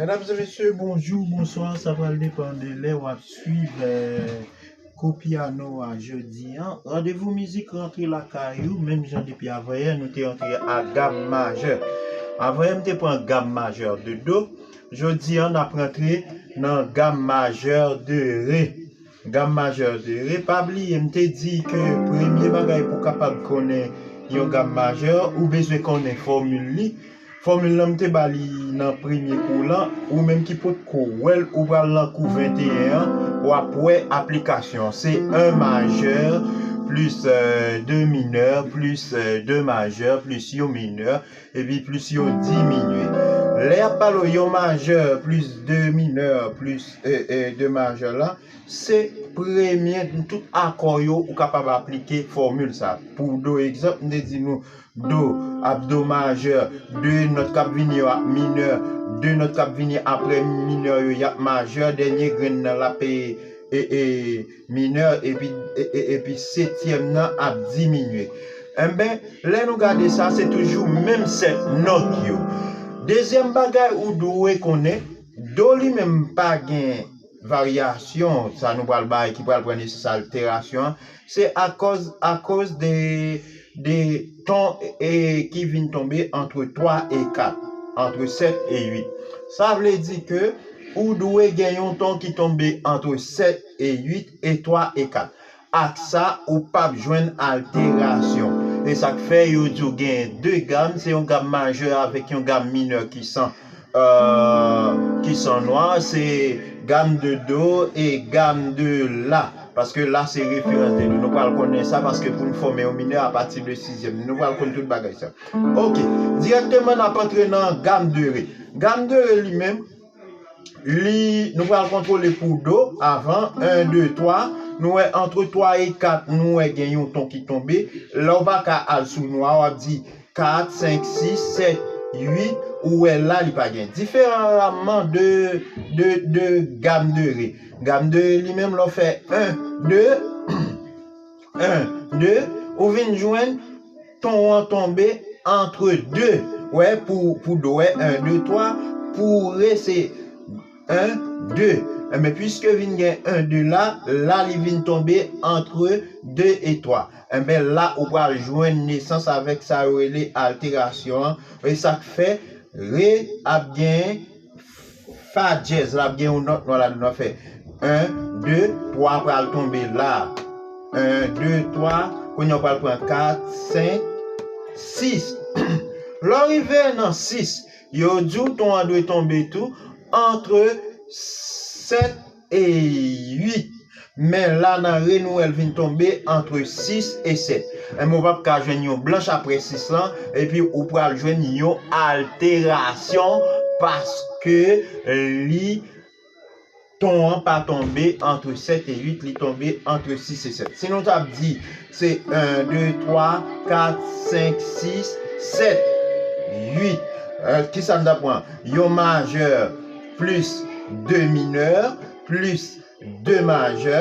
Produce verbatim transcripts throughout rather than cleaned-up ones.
Medam e mesye, bonjou, bonswa, sa pral depann de lè w ap swiv, eh, kou pyano a jodi an. Randevou mizik rantre lakay ou, menm jan depi avanyè, nou te rantre a gam majè. Avanyè, m te pran gam majè de do. Jodi an, n ap rantre nan gam majè de re. Gam majè de re. Pa bliye, m te di ke premye bagay pou w kapab konnen yon gam majè, ou bezwen konnen fòmil li. Fòmil lan, m te ba li nan premye kou lan. Ou menm ki potko wè l, ou pral nan kou venteyen an, w ap wè aplikasyon. Se en majè plis, eh, de minè plis, eh, de majè plis yon minè, epi plis yon diminye. Lè y ap pale w yon majè plis de minè plis, eh, eh, de majè la, se premye nan tout akò yo ou kapab aplike fòmil sa. Pou do egzanp, m te di nou do ap do majè, de nòt k ap vini yo ap minè, de nòt k ap vini apre minè yo y ap majè, dènye grenn nan l ap e, e, e, minè, epi, e, e, epi setyèm nan ap diminye. Enben, lè nou gade sa, se toujou menm sèt nòt yo. Dezyèm bagay ou dwe konnen, do li menm pa gen varyasyon, sa nou pral bay, ki pral pran nesans alterasyon an, se akoz, akoz de, de ton e, ki vin tonbe antre twa e kat, antre sèt e uit. Sa vle di ke ou dwe gen yon ton ki tonbe antre sèt e uit e twa e kat. Ak sa, ou p ap jwenn alterasyon. E sa k fè yo di w gen de gam, se yon gam majè avèk yon gam minè ki san, eh, ki san nwa, se gam de do e gam de la. Paske la se referans de do. Nou pral konnen sa paske pou n fòme yon minè apati de sizyèm, nou pral konn tout bagay sa. Oke, dirèkteman n ap antre nan gam de re. Gam de re li menm, li, nou pral kontwole pou do avan, en, de, twa. Nou wè antre twa e kat, nou wè gen yon ton ki tonbe. La w pa ka al sou nwa, w ap di kat, senk, sis, sèt, uit, ou wè la li pa gen. Diferaman de, de, de gam de re. Gam de re li menm, lè w fè en, de, en, de, ou vin jwenn ton an tonbe antre de. Wè, pou, pou do, wè, en, de, twa, pou re, se en, de. Enben, piske vin gen en, de la, la li vin tonbe antre de e twa. Enben, la, ou pral jwenn nesans avèk sa yo rele alterasyon an. E sa k fè re ap gen fa dyèz, l ap gen yon nòt nwa ladan l, w ap fè en, de, twa pral tonbe la. En, de, twa, kounye a w pral pran kat, senk, sis. Lè w rive nan sis, yo di w ton an dwe tonbe tou antre sèt e uit. Men la nan re nou wè l vin tonbe antre sis e sèt. Enben, w p ap ka jwenn yon blanch apre sis lan, epi ou pral jwenn yon alterasyon paske li, ton an pa tonbe antre sèt e uit, li tonbe antre sis e sèt. Si nou t ap di se en, de, twa, kat, senk, sis, sèt, uit, eh, kisa n t ap pran? Yon majè plis de minè plis de majè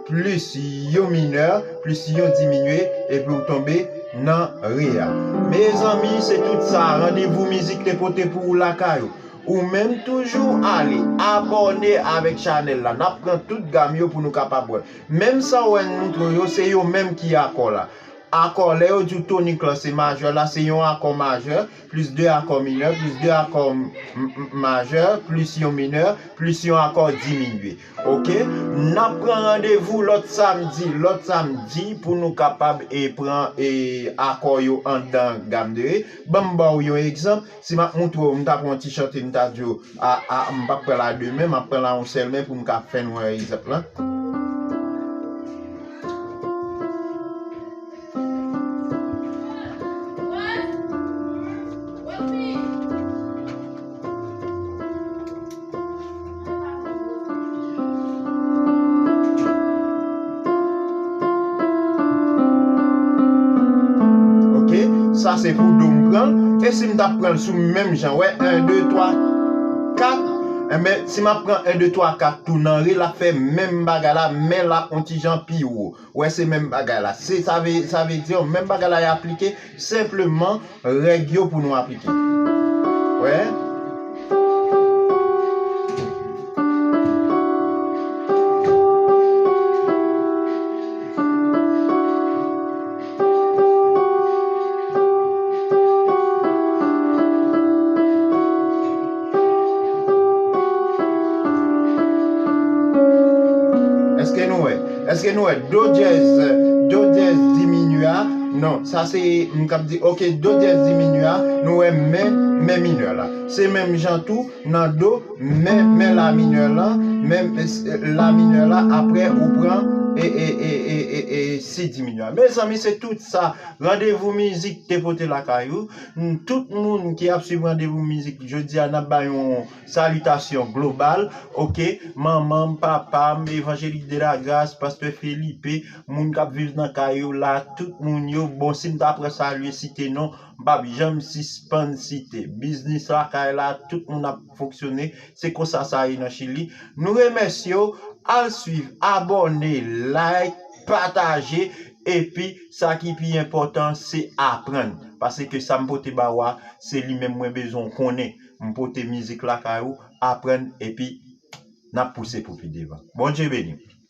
plis yon minè plis yon diminye, epi w tonbe nan re a. Mezanmi, se tout sa randevou mizik te pote pou ou lakay ou. Ou menm toujou ale abòne avèk chanèl la. N ap pran tout gam yo pou nou kapab wè. Menm sa w wè n montre w yo, se yo menm ki akò la. Akò, lè yo di w tonik lan se majè la, se yon akò majè, plis de akò minè, plis de akò m-, m-, m-, majè, plis yon minè, plis yon akò diminye. Oke? N ap pran randevou lòt samdi, lòt samdi pou nou kapab e pran e akò yo anndan gam de re. Ban m ba w yon egzanp. Si m ap montre w, m ta pran yon ti chante, m ta di w, a, a, m p ap pran l a de men, m ap pran l a yon sèl men pou m ka fè n wè egzanp lan. Oke, sa se pou do m pran l. E si m t ap pran l sou menm jan, wè, en, de, twa, kat. Enben, si m ap pran en, de, twa, kat tou nan re, l ap fè menm bagay la, men l ap yon ti jan pi wo. Wè, se menm bagay la. Se, sa vle, sa vle di, menm bagay la, y aplike, senpleman, règ yo pou nou aplike. Wè. Èske nou wè? Èske nou wè do dyèz, do dyèz diminye a? Non, sa se m k ap di, ok, do dyèz diminye a, nou wè men, men minè la. Se menm jan tou nan do, men, men la minè la, men, eh, la minè la, apre ou pran e, e, e, e, e, e si diminye a. Mezanmi, se tout sa. Randevou mizik te pote lakay ou. Tout moun ki ap swiv Randevou mizik, jodi a n ap bay yon salitasyon global. Ok, manman m, papa m, Evanjelik de la Grâce, pastè Felipe, moun k ap viv nan kay yo la, tout moun yo. Bon, si m ta pran salye, site non, m p ap janm sispann site. Biznis lakay la, tout moun ap fonksyone. Se konsa sa ye nan Chili. Nou remèsye w, al swiv, abòne, like, pataje, epi sa ki pi enpòtan, se aprann. Paske sa m pote ba w a, se li menm mwen bezwen w konnen. M pote mizik lakay ou, aprann, epi n ap pouse pou pi devan. Bondye beni w.